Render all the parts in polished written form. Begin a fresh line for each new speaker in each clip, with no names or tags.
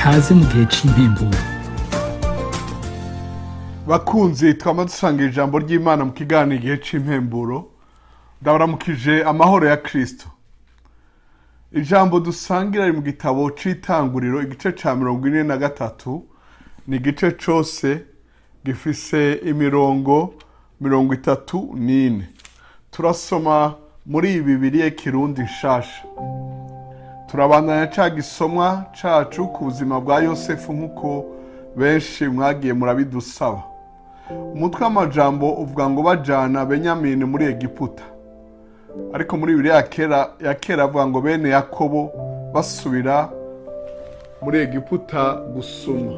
Kaze mu gihe c'impemburo.
Bakunzi twama dusanga ijambo ry'Imana mu kiganiro igihe c'impemburo, ndabaramukije amahoro ya Kristo. Ijambo dusangira riri mu gitabo c'itanguriro igice ca 43, ni igice cose gifise imirongo 34. Turasoma muri Bibiliya Kirundi nshasha. Turabandanya ca gisomwa cacu ku buzima bwa Yosefu nk'uko benshi mwagiye murabidusaba. Umutwe w'amajambo uvuga ngo bajana Benyamini muri Egiputa. Ariko muri Bibiliya ya kera avuga ngo bene Yakobo basubira muri Egiputa gusuma.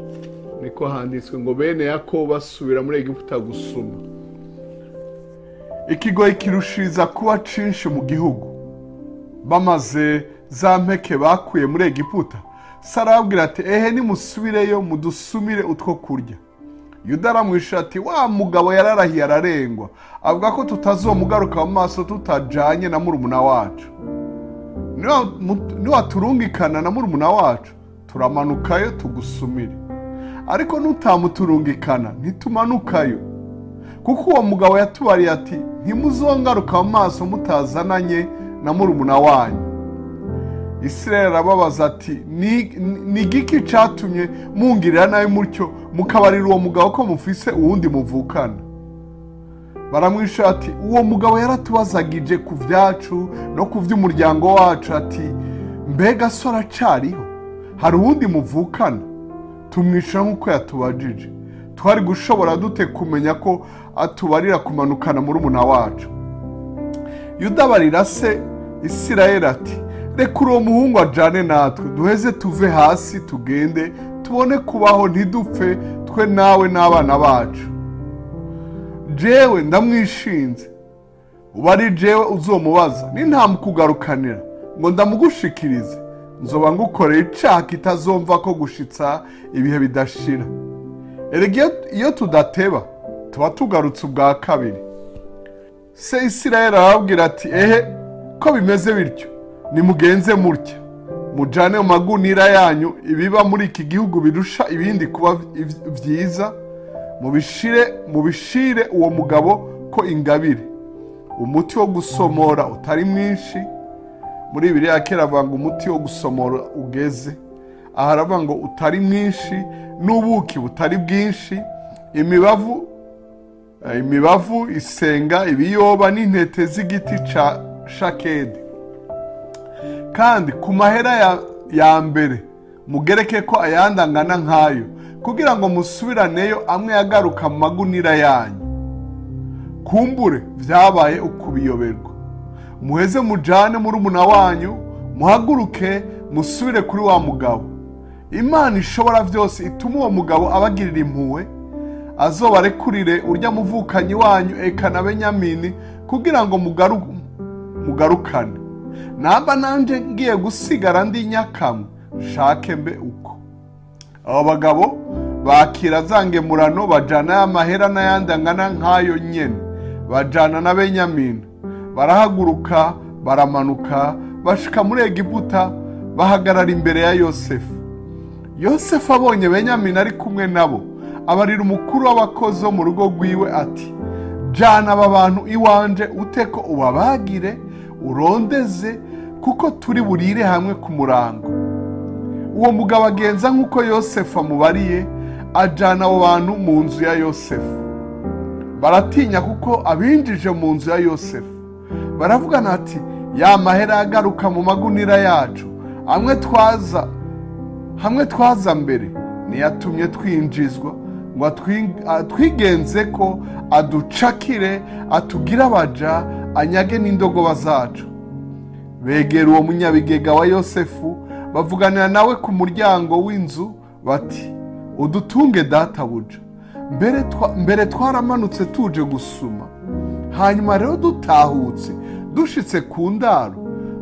Niko handitswe ngo bene Yakobo basubira muri Egiputa gusuma. Ikigoyi kirushiriza kuba cinshi mu gihugu. Bamaze za mpeke bakuye muri Egiputa, Sara arababwira ati ehe nimusubireyo mudusumire utwo kurya. Yuda aramwishyura ati wa mugabo yararahiye ararengwa, avuga ko tutazomugaruka mu maso tutajanye na murumuna wacu. Niwaturungikana na murumuna wacu turamanukayo tugusumire, ariko nutamuturungikana ntitumanukayo, kuko uwo mugabo yatubariye ati ntimuzongaruka mu maso mutazananye na murumuna wanyu. Isirayeli arababaza ati ni giki catumye mungirira nabi mutyo mukabarira uwo mugabo ko mufise uwundi muvukana? Baramwishyura ati uwo mugabo yaratubazagije ku vyacu no ku vy'umuryango wacu, ati mbega so aracariho, hari uwundi muvukana? Tumwishyura nk'uko yatubajije. Twari gushobora dute kumenya ko atubarira kumanukana murumuna wacu? Yuda abarira se Isirayeli ati reka uwo muhungu ajane natwe, duheze tuve hasi tugende tubone kubaho, ntidupfe twe nawe n'abana bacu. Jewe ndamwishinze, uba ari jewe uzomubaza, nintamukugarukanira ngo ndamugushikirize, nzoba ngukoreye icaha kitazomva ko gushitsa ibihe bidashira. Erega iyo tudateba tuba tugarutse ubwa kabiri. Se Isirayeli arababwira ati ehe ko bimeze bityo, nimugenze mutya, mujane mu magunira yanyu ibiba muri iki gihugu birusha ibindi kuba vyiza, mubishire uwo mugabo ko ingabire, umuti wo gusomora utari mwinshi. Muri Bibiliya ya kera avuga ngo umuti wo gusomora ugeze, aha aravuga ngo utari mwinshi n'ubuki butari bwinshi, imibavu isenga ibiyoba n'intete z'igiti ca shakedi. Kandi ku mahera ya mbere mugereke ko ayandi angana nkayo, kugira ngo musubiraneyo amwe yagaruka mu magunira yanyu. Kumbure vyabaye ukubiyoberwa. Muheze mujane murumuna wanyu, muhaguruke musubire kuri wa mugabo. Imana ishobora vyose ituma uwo mugabo abagirira impuhwe, azobarekurire urya muvukanyi wanyu eka na Benyamini, kugira ngo mugarukane. Namba nanje ngiye gusigara ndi nyakamwe, shake mbe uko. Abo bagabo bakira zangemurano, bajana amahera n'ayandi angana nkayo nyene, bajana na Benyamini. Barahaguruka baramanuka bashika muri Egiputa, bahagarara imbere ya Yosefu. Yosefu abonye Benyamini ari kumwe nabo, abarira umukuru w'abakozi bo mu rugo rwiwe ati jana aba bantu iwanje, uteko ubabagire urondeze, kuko turi burire hamwe ku murango. Uwo mugabo agenza nk'uko Yosefu amubariye, ajana abo bantu mu nzu ya Yosefu. Baratinya kuko abinjije mu nzu ya Yosefu. Baravugana ati ya mahera agaruka mu magunira yacu, hamwe twaza mbere niyatumye twinjizwa, ngo atwigenze ko aducakire, atugire abaja, anyage n'indogoba zacu. Begera uwo munyabigega wa Yosefu, bavuganira nawe ku muryango w'inzu bati udutunge databuja, mbere twaramanutse tuje gusuma, hanyuma rero dutahutse dushitse ku ndaro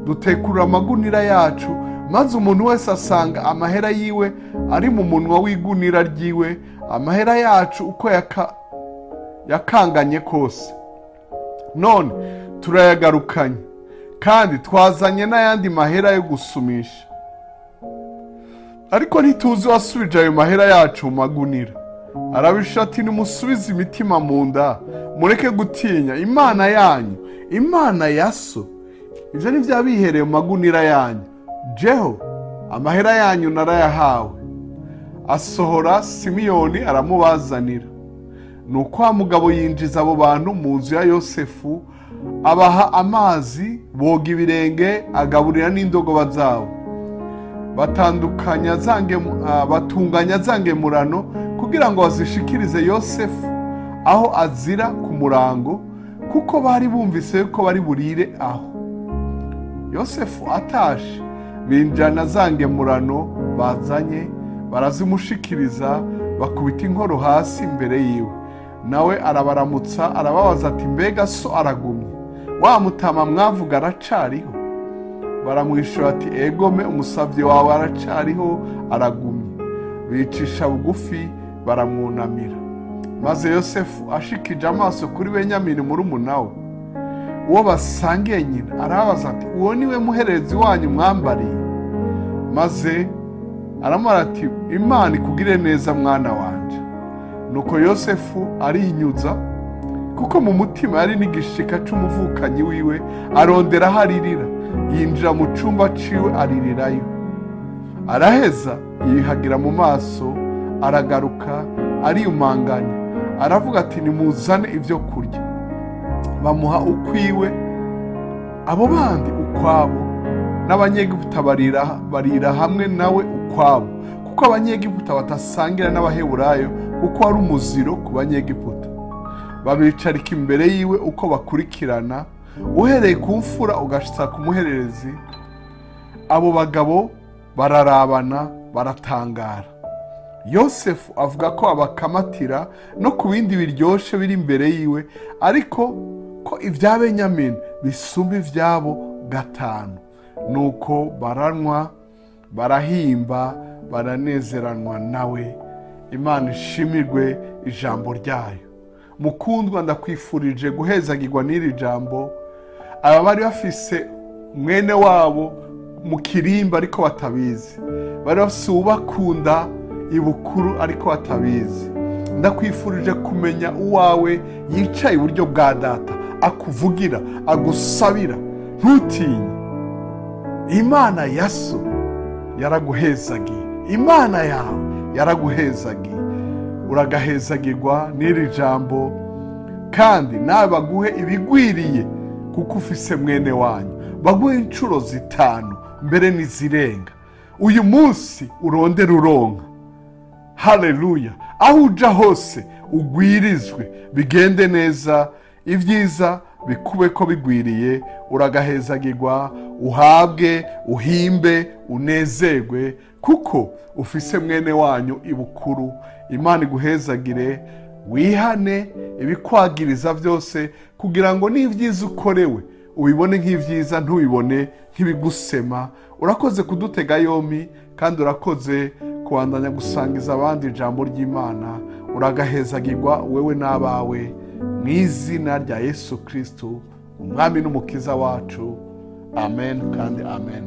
dutekurura amagunira yacu, maze umuntu wese asanga amahera yiwe ari mu munwa w'igunira ryiwe, amahera yacu uko yakanganye kose. None turayagarukanye, kandi twazanye n'ayandi mahera yo gusumisha. Ariko ntituzi wasubije ayo mahera yacu mu magunira. Arabisha ati: nimusubize imitima mu nda, mureke gutinya. Imana yanyu, Imana ya so, ibyo ni bya bihereye mu magunira yanyu. Jeho amahera yanyu narayahawe. Asohora Simiyoni aramubazanira. Nuko wa mugabo yinjiza abo bantu mu nzu ya Yosefu, abaha amazi, boga ibirenge, agaburira n'indogoba zabo. Batunganya za ngemurano kugira ngo bazishikirize Yosefu aho azira ku murango, kuko bari bumvise yuko bari burire aho. Yosefu atashe, binjana za ngemurano bazanye, barazimushikiriza, bakubita inkoro hasi imbere yiwe. Nawe arabaramutsa, arababaza ati: mbega so aragumye? Wa mutama mwavuga aracariho? Baramwishura ati: egome, umusavyi wawe aracariho, aragumye. Bicisha bugufi baramwunamira. Maze Yosefu ashikije amaso kuri Benyamini murumuna we, uwo basangiye nyina, arabaza ati: uwo niwe muherezi wanyu mwambariye? Maze aramara ati: Imana ikugire neza mwana wanje. Nuko Yosefu arinyuza, kuko mu mutima yari n'igishika c'umuvukanyi wiwe, arondera aho aririra, yinjira mu cumba ciwe aririrayo. Araheza yihagira mu maso, aragaruka ariyumanganya, aravuga ati: nimuzane ibyo kurya. Bamuha ukwiwe, abo bandi ukwabo, n'Abanyegiputa barira hamwe nawe ukwabo, kuko Abanyegiputa batasangira n'Abaheburayo, kuko ari umuziro ku Banyegiputa. Babicarika imbere yiwe uko bakurikirana, uhereye ku mfura ugashitsa ku muhererezi. Abo bagabo bararabana baratangara. Yosefu avuga ko abakamatira no ku bindi biryoshe biri imbere yiwe, ariko ko ibya Benyamini bisumba ivyabo gatanu. Nuko baranywa, barahimba, baranezeranwa nawe. Imana ishimirwe ijambo ryayo. Mukundwa, ndakwifurije guhezagirwa n'iri jambo. Aba bari bafise mwene wabo mu kirimba ariko batabizi, bari bafise uwubakunda ibukuru ariko batabizi. Ndakwifurije kumenya uwawe yicaye iburyo bwa data, akuvugira, agusabira. Ntutinye, Imana ya so yaraguhezagiye, Imana yawe yaraguhezagiye. Uragahezagirwa n'iri jambo, kandi nawe baguhe ibigwiriye, kuko ufise mwene wanyu. Baguhe inshuro 5 mbere n'izirenga. Uyu munsi urondera uronka. Haleluya! Aho uja hose ugwirizwe, bigende neza, ibyiza bikube ko bigwiriye. Uragahezagirwa, uhabwe, uhimbe, unezerwe, kuko ufise mwene wanyu ibukuru. Imana iguhezagire, wihane ibikwagiriza byose, kugira ngo n'ibyiza ukorewe ubibone nk'ibyiza, ntubibone nk'ibigusema. Urakoze kudutega yomi, kandi urakoze kubandanya gusangiza abandi ijambo ry'Imana. Uragahezagirwa wewe n'abawe, mu izina rya Yesu Kristo, Umwami n'Umukiza wacu. Amen kandi amen.